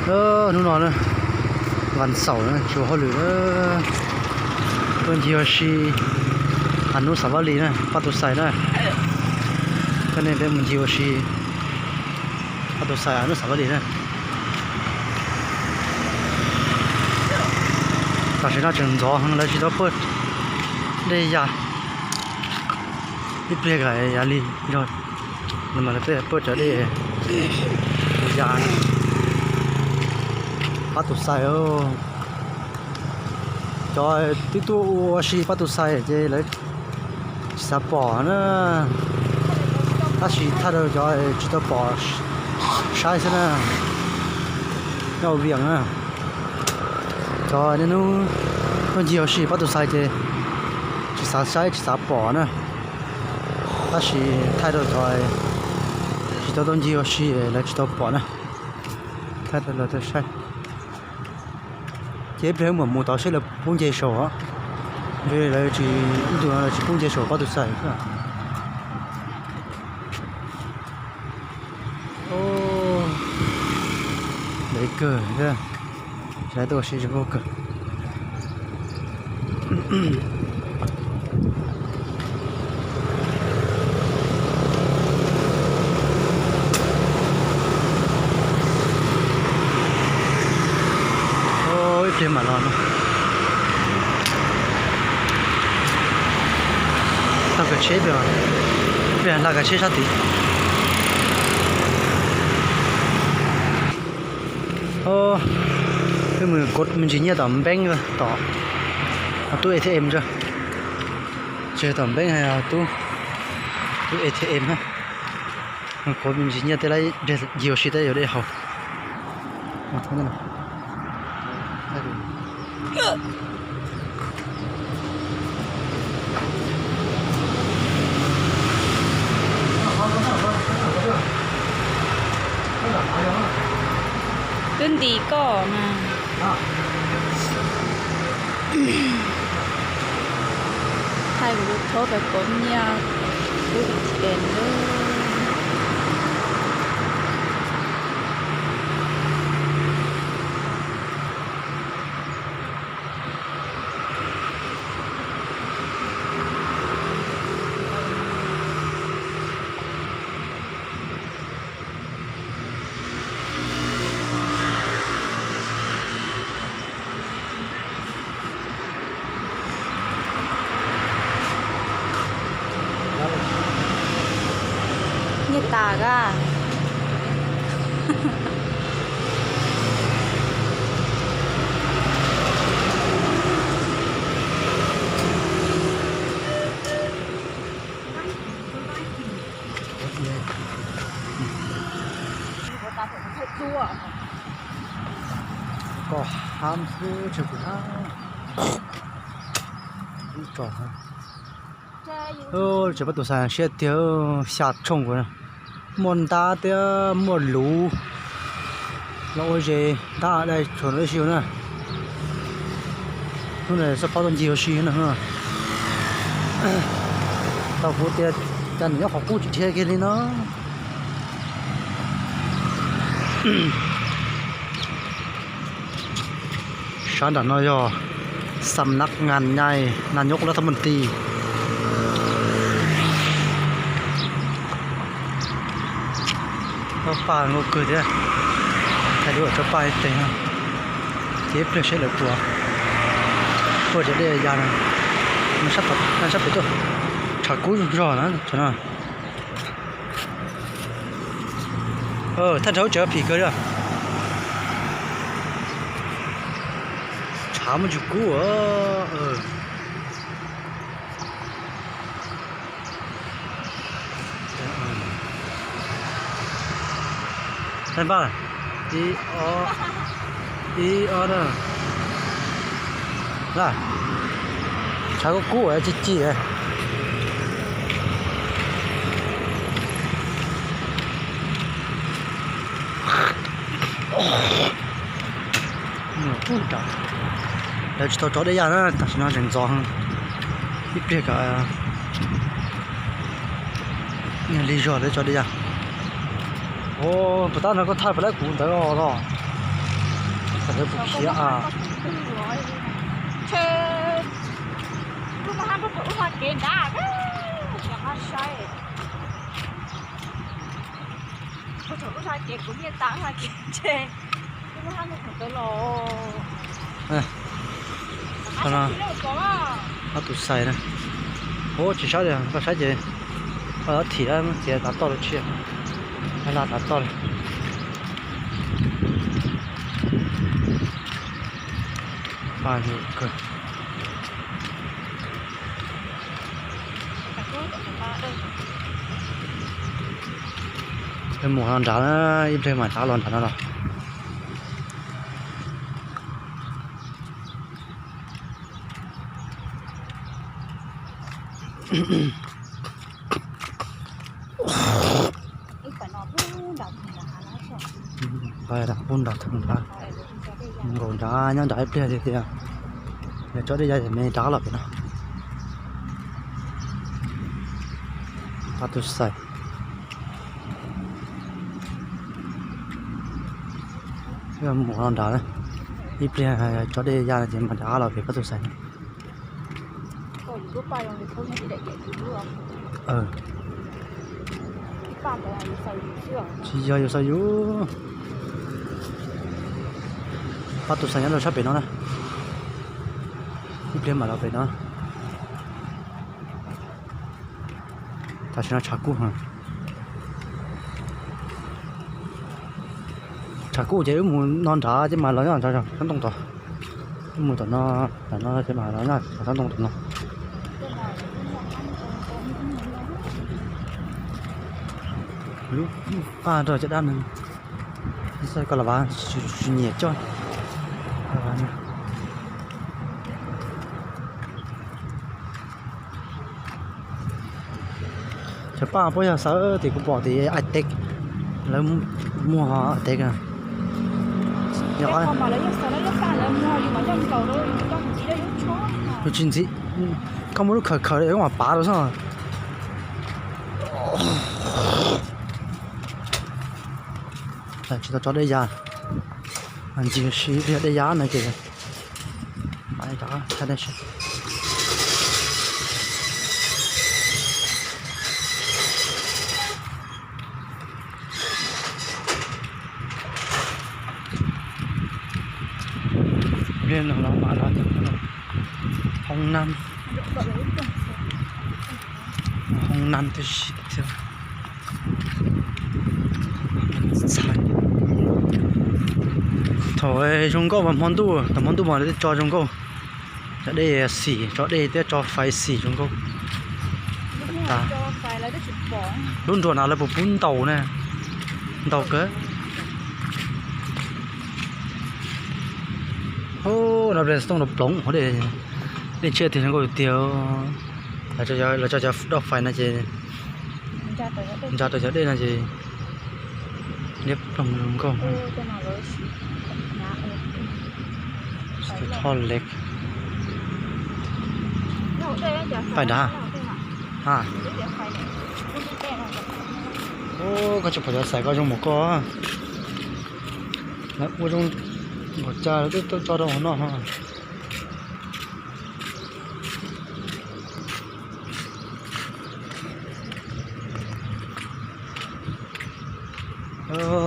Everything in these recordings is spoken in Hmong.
Hnub no na, vas xaum na, tsis ua hauj lwm na, tuaj ncig ua si hauv Nub Xav Vaj Lis na, Paj Tus Xais na. Coj nej peb mus ncig ua si Paj Tus Xais hauv Nub Xav Vaj Lis na. Tam sim no tseem ntxov heev, lawv tsis tau puag dej ya. Ib pliag kom ya li zog no mas lawv peb puag cov dej ya. Paj Tus Xais, cov twb tuaj ua si Paj Tus Xais ces lawv tsis xav pom na, tab sis thaij rau cov tsis tau pom saib xwb na. Nyob Vias na, cov niaj hnub tuaj ncig ua si Paj Tus Xais ces tsis xav saib tsis xav pom na, tab sis thaij rau cov tsis tau tuaj ncig ua si lawv tsis tau pom na, thaij rau lawv tau saib. Ces ib pliag mam mus tod seb lawv pub nce saum, lawv tsis, ib ntus no lawv tsis pub nce saum Paj Tus Xais xwb. Ntev kawg, tuaj ua si tsis paub kawg. Ib pliag mam los no. Tau kav tsheb, peb hla kav tsheb sab tid. Peb mus kov me ntsis nyiaj tom npeeb, tom tub A T M tso. Tsis tom npeeb, tub, tub A T M na. Kov me ntsis nyiaj tej lab ncig ua si tej yuav dej haus. Twb nti koj mas. Thaij kuv lub thaub pais kov nyiaj lub A T M lawm. Nyiaj tas kab. Koj hab xwb tsis kuv hab. Tsev Paj Tus Xais siab tiag, xya tshooj kuv, muaj ntab thiab muaj luv los ua zes ntab dai tshuav no ib si na. Hnub no xab phob tuaj ncig ua si na. Tau kuv tias cas nws nyob qhov qub tsis dhia kiag li no. Sab nram no yog xam nab ngas nyai nas nyuj lab thab moos tis. Tsob paj nkauj kawg thiab, hais lus tsob paj ib teg no, ces ib pliag seb lawv puas puag cov dej ya no. Sab pem tuaj, tshav kub zog na, tsam no. Thaj dhau tsev phim kawg li. Tshav muaj tsis kub. Thaij npaj, ib, ib, ob na. Tshav kub kub ci ci. Lawv tsis tau tso dej ya na, tam sim no tseem ntxov heev, ib pliag kom li zog lawv tso dej ya. Puas tab no koj thaij puas laib kuv ntawd los? Thaum lawv puas khiav a? Ntshe lub no hab rau thaum ub hla kev nrad, cov hab saib. Thaum ub hla kev kuv niaj tas hla kev ntshe lub no hab rau thaum ntawd los. Ob tus xais na. Ub, tsis saib li, koj saib ces koj thim, txiav tav toj los tsis, hla tav toj li. Paj nyuj kawg. Peb mus no nrad na, ib pliag mam rov los nrad no los. Pub nram thaj nrad, nkaum nrad nyob nrad ib pliag tiag tiag. Yog tso dej ya me rov los pem no. Pab tus xais. Mus no nrad, ib pliag tso dej ya ces mam rov los pem pab tus xais. Tsis yog yus xav yus. Pab tus xais nyob rau sab pem no na. Ib pliag mam los pem no. Tam sim no tshav kub heev. Tshav kub ces wb mus no nrad ces mas los nyob sab ntoo tod. Wb mus tom no, tom no ces mas los nyob sab ntoo tom no. Lub paj rau cov dab neeg, koj los vas tsis nyiam coj. Cov paj puab yog xawb tim kuv pom tim Atev, lawv muag Atev. Yus tsis ntxim, koj muaj lub khawm khawm koj mam pav rau xwb. Tsis tau tso dej ya, ntsis si dej ya no ces. Hoob nab, hoob nab tib si thiab. Thaum zoo nkauj mas hmo ntuj, thaum hmo ntuj mas lawv tso zoo nkauj. Tso dej xim, tso dej thiab tso fais xim zoo nkauj. Lub nruas no lawv puas pub ntaus na? Ntaus kawg. No ple tooj no ploov, dej tshiab tiag zoo nkauj tiag. Lawv tso cov doj fais no ces ntsa rau cov dej no ces liab ploog zoo nkauj. Tho le fais nrad. Koj tsis pom cov xais ko zoo mus koj. Lawv ua zoo npaum cas twb tso rau hauv no.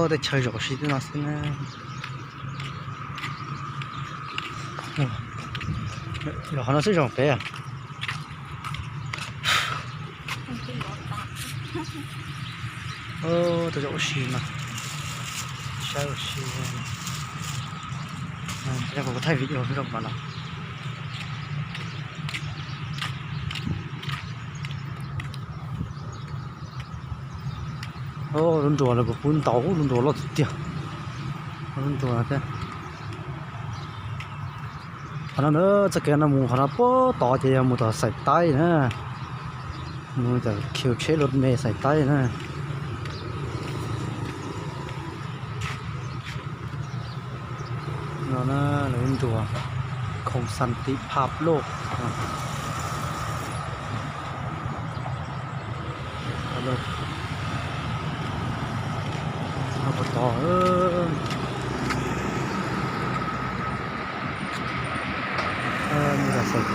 Tej chaw zaum si no xwb na. Los qhov no xwb zoo pem. Tej zaum ua si no, saib ua si. Kuv thaij video rau pem no. Lub nruas lawv puas pub ntaus, lub nruas loj tiag tiag. Lub nruas thiab. Qhov no na, txoj kev no mus qhov no puag tod ces yog mus tom Xais Taib na. Mus tom khiv tsheb lus me Xais Taib na. No na, lub nruas Khoos Xas Tim Phaj Loj. Puag tod.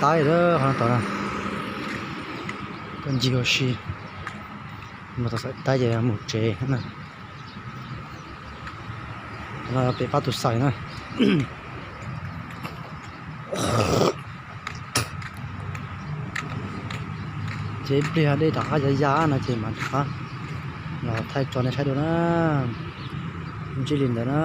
Taib lawm qhov no tod na. Koj ncig ua si, mus tau Xaim Taib ces mus tsev na. Los pem pab tus Xaim na. Ces ib pliag dej rov qab ya ya no ces mam rov qab los thaij tso nej saib dua na. Ntsib li ntawd na.